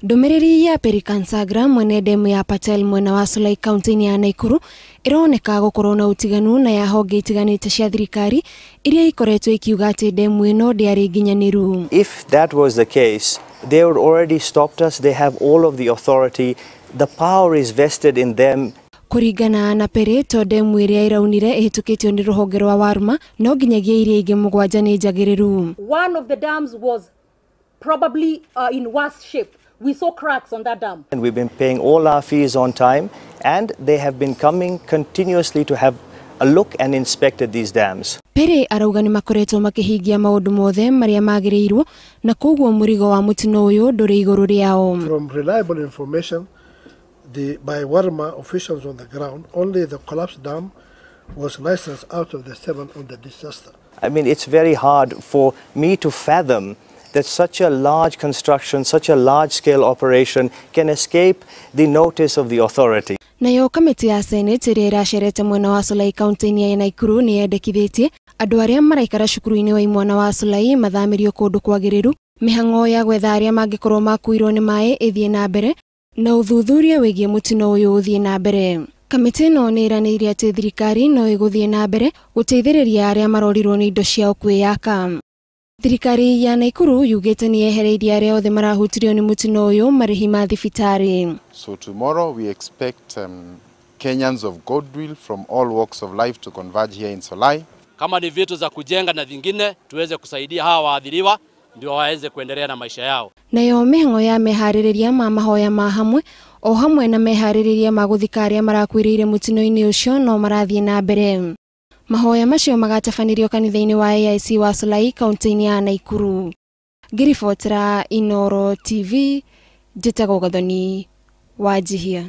Ndũmĩrĩri ya Perry Kansagra mwene demu ya Patel mwena wa Solai kaunti-inĩ ya Nakuru ĩroneka gũkorwo na ũtiganu na ya honge itiganĩte cia thirikari iria ikoretwo ikiuga atĩ demu ĩno ndĩarĩ nginyanĩru. If that was the case, they would already stopped us. They have all of the authority. The power is vested in them. Kũringana na Perry, to demu ĩrĩa ĩraunire ĩhĩtũkĩtio nĩ rũhonge rwa Warma no nginyagia iria ingĩ 7 nĩ njagĩrĩru. One of the dams was probably in worse shape. We saw cracks on that dam. And we've been paying all our fees on time, and they have been coming continuously to have a look and inspected these dams. Perry arauga nĩ makoretwo makĩhingia maũndũ mothe marĩa magĩrĩirwo na koguo mũrigo wa mũtino ũyũ ndũrĩ igũrũ rĩao. From reliable information by Warma officials on the ground, only the collapsed dam was licensed out of the 7 on the disaster. I mean, it's very hard for me to fathom that such a large construction, such a large-scale operation can escape the notice of the authority. Nayo kamĩtĩ ya Senate ĩrĩa ĩracerete mwena wa Solai kaunti-inĩ ya Nakuru nĩ yendekithĩtie andũ arĩa maraikara cukuru-inĩ wa imwana wa Solai mathamĩrio kũndũ kwagĩrĩru, mĩhang'o ya gwetha arĩa mangĩkorwo makuirwo nĩ maĩ ĩthiĩ na mbere na ũthuthuria wĩgiĩ mũtino ũyũ ũthiĩ na mbere. Kamĩtĩ ĩno nĩ ĩranĩire atĩ thirikari no ĩgũthiĩ na mbere gũteithĩrĩria arĩa marorirwo nĩ indo ciao kwĩyaka. Thirikari ya Nakuru yugĩte nĩ yehereirie arĩa othe marahutirio nĩ mũtino ũyũ marĩhi ma thibitarĩ. So tomorrow we expect Kenyans of goodwill from all walks of life to converge here in Solai. Kama ni vitu za kujenga na vingine tuweze kusaidia hawa waathiriwa ndio waweze kuendelea na maisha yao. Nayo mĩhang'o ya meharĩrĩria ma mahoya ma hamwe o hamwe na meharĩrĩria ma gũthika arĩa marakuĩrĩire mũtino-inĩ ũcio no marathiĩ na mbere. Mahoya macio magatabanĩrio kanitha-inĩ wa AIC wa Solai kaunti-inĩ ya Nakuru. Ngĩribotera Inooro TV, njĩtagwo Gathoni Wanjihia.